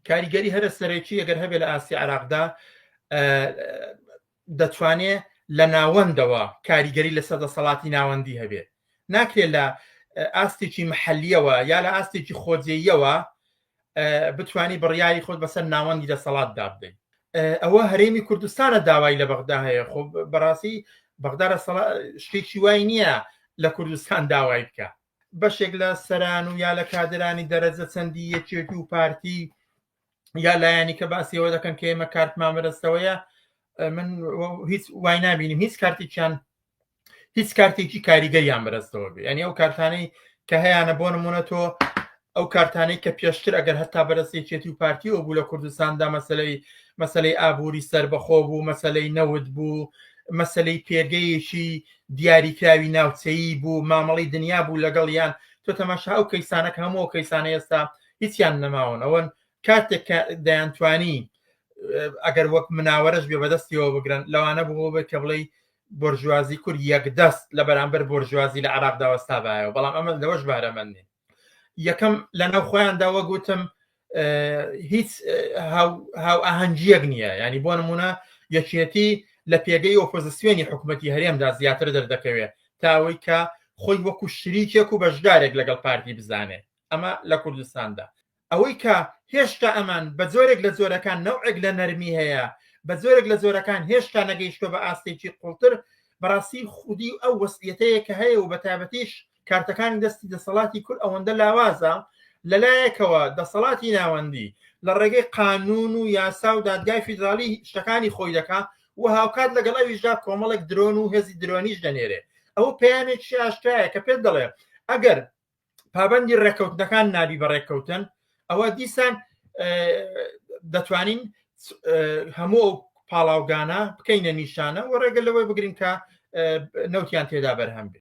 کاریگەری هەرە سەرەکی ئەگەر هەبێ لە ئاستی عراقدا دەتوانێ لە ناوەندەوە کاریگەری لەسەر دەسەڵاتی ناوەندی هەبێ ناکرێت لە ئاستێکی محلیەوە یا لە ئاستێکی خۆجێیەوە بتانی بڕیاری خۆت بەسەر ناوەندی دەسەڵات دابدەیت ئەوە هەرێمی کوردستانە داوای لە بەغدا هەیە خۆ بەڕاستی بەغدا شتێکی وای نییە لە کوردستان داوای بکە بەشێک لە سەران و یا لە کادرانی دەرەجە چەندی یەکێتی و پارتی یا لایەنی کە باسی ئەوە دەکەن کە ئێمە کارتمان بەدەستەوەیە من هیچ وای نابینیم هیچ کارتێکیان هیچ کارتێکی کاریگەریان بەدەستەوە بێ یعنی ئەو کارتانەی کە هەیانە بۆ نمونە تۆ ئەو کارتانەی کە پێشتر ئەگەر هەتا بەدەست یەکێتی و پارتیەوە بوو لە کوردستاندا مەسلەی مەسلەی ئابووری سەربەخۆ بوو مەسلەی نەوت بوو مەسلەی پێگەیەکی دیاریکراوی ناوچەیی بوو مامەڵی دنیا بوو لەگەڵیان تۆ تەماشا ئەو کەیسانە کە هەموو ئەو کەیسانە ئێستا هیچیان نەماون ئەوەن کاتێک کە دەیانتوانی ئەگەر وەک مناوەرەش بێ بەدەستیەوە بگرن لەوانە بوو بێت کە بڵێ بۆرژوازی کورد یەکدەست لە بەرامبەر بۆرژوازی لە عراقدا وەستابایەوە بەڵام ئەمە لەوەش بەهرەمەند نین یەکەم لەناو خۆیاندا وەک وتم هیچ هاوئاهەنگیەک نییە ینی بۆ نمونە یەکێتی لە پێگەی ئۆپۆزیسیۆنی حکوومەتی هەرێمدا زیاتر دەردەکەوێت تا ئەوەی کە خۆی وەکو شریکێک و بەشدارێک لەگەڵ پارتی بزانێت ئەمە لە کوردستاندا ئەوەی کە هێشتا ئەمان بە جۆرێک لە جۆرەکان نەوعێک لە نەرمی هەیە، بە جۆرێک لە جۆرەکان هێشتا نەگەیشتووە بە ئاستێکی قوڵتر، بەڕاستی خودی ئەو وەسعیەتەیە کە هەیە و بەتایبەتیش کارتەکانی دەستی دەسەڵاتی کورد ئەوەندە لاوازە، لە لایەکەوە دەسەڵاتی ناوەندی لە ڕێگەی قانوون و یاسا و دادگای فیدراڵی شتەکانی خۆی دەکا و هاوکات لەگەڵ ئەویشدا کۆمەڵێک درۆن و هێزی درۆنیش دەنێرێ. ئەوە پەیامێکی ئاشکرایە کە پێت دەڵێ ئەگەر پابندی ڕێککەوتنەکان نابی بە ڕێککەوتن ئەوە دیسان دەتوانین هەموو ئەو پاڵاوگانە بکەینە نیشانە و ڕێگە لەوەی بگرین کە نەوتیان تێدا بەرهەم بێت.